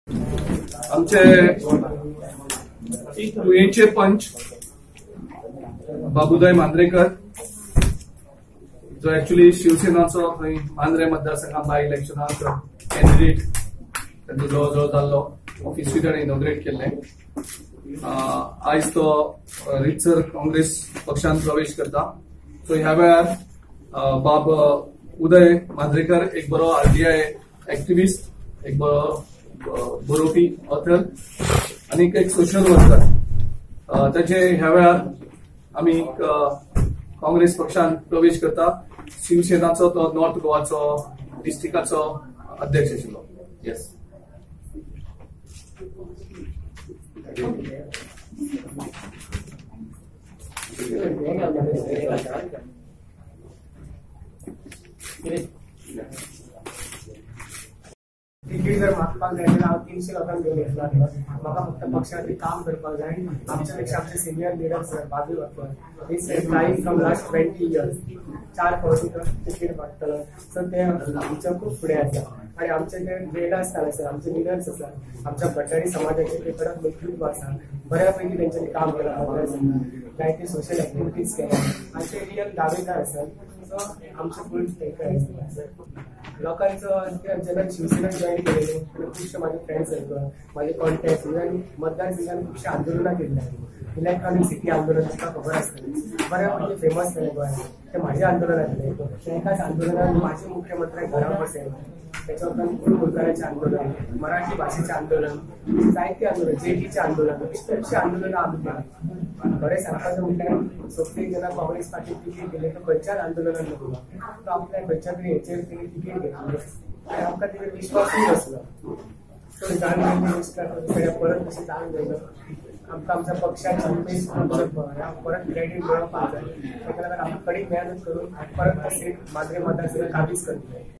आमचे तुयेंचे पंच बाबुदय मांद्रेकर जो एक्चुअली शिवसेनाचो थंय मांद्रे मतदारसंघात बाय इलेक्शनाक कॅन्डिडेट तांचो जवळ जवळ जाल्लो ऑफिसूय ताणें इनॉग्रेट केल्लें. आयज तो रितसर काँग्रेस पक्षान प्रवेश करता. सो ह्या वेळार बाब उदय मांद्रेकर एक बरो आरटीआय एक्टिविस्ट, एक बरो बरोवपी ऑथर आनी एक सोशल वर्कर, ताचे ह्या वेळार आमी काँग्रेस पक्षान प्रवेश करता. शिवसेनाचो तो नॉर्थ गोवाचो डिस्ट्रिक्टाचो अध्यक्ष आशिल्लो. येस, तिकीट जर मागपाक जाय जाल्यार हांव 300 लोकांक घेवन येतलो. म्हाका फक्त पक्षा खातीर काम करपाक जाय. आमच्या पेक्षा आमचे सिनियर लिडर्स बाजू Gaonkar is trying from last 20 years 4 फावटी तो तिकीट मागतलो. सो ते आमच्या खूब फुडें आसा आनी आमचे जे वेळा आसा, आमचे लिडर्स आसा, आमच्या भटारी समाजाचे ते कडक नेतृत्व आसा, बऱ्यापैकी तेंच्यांनी काम केलां, जायते सोशल एक्टिविटीज केल्या आनी ते रियल दावेदार आसात. सो आमचे फूल तांकां लोकांचो जेन्ना शिवसेना जॉईन केलेले तेन्ना खुबशे माझे फ्रेंड सर्कल, माझे कॉन्टॅक्ट, इवन मतदारसंघान खुबशे आंदोलनां केल्ली. इलेक्ट्रॉनिक सिटी आंदोलन तुका खबर आसतलें, बऱ्यापैकी फेमस जालें गोंयांत. ते म्हाजें आंदोलन आसलें, त्या एकाच आंदोलनान म्हाजे मुख्यमंत्र्याक घरा बसयलें. त्याच्या उपरांत कुलकुलकरांचें आंदोलन, मराठी भाशेचें आंदोलन, जायते आंदोलन, जेटीचें आंदोलन, खुबशीं आंदोलनां आमी केलीं. खरें सांगपाचें म्हणल्यार सोपती जेन्ना काँग्रेस पार्टीक तिकीट दिलें तो खंयच्याच आंदोलनान नको, तो आपल्या खंयच्या तरी हेचेर तेणी तिकीट घेतली आनी आमकां तेजेर विश्वासूय बसलो. तो जाण परत तशें जाण गेलो. आमकां आमच्या पक्षाची उमेद परत क्रेडीट मेळोवपाक जाय. ताका लागून आमी कडी मेहनत करून परत सीट मांद्रे मतदारसंघात काबीज करतले.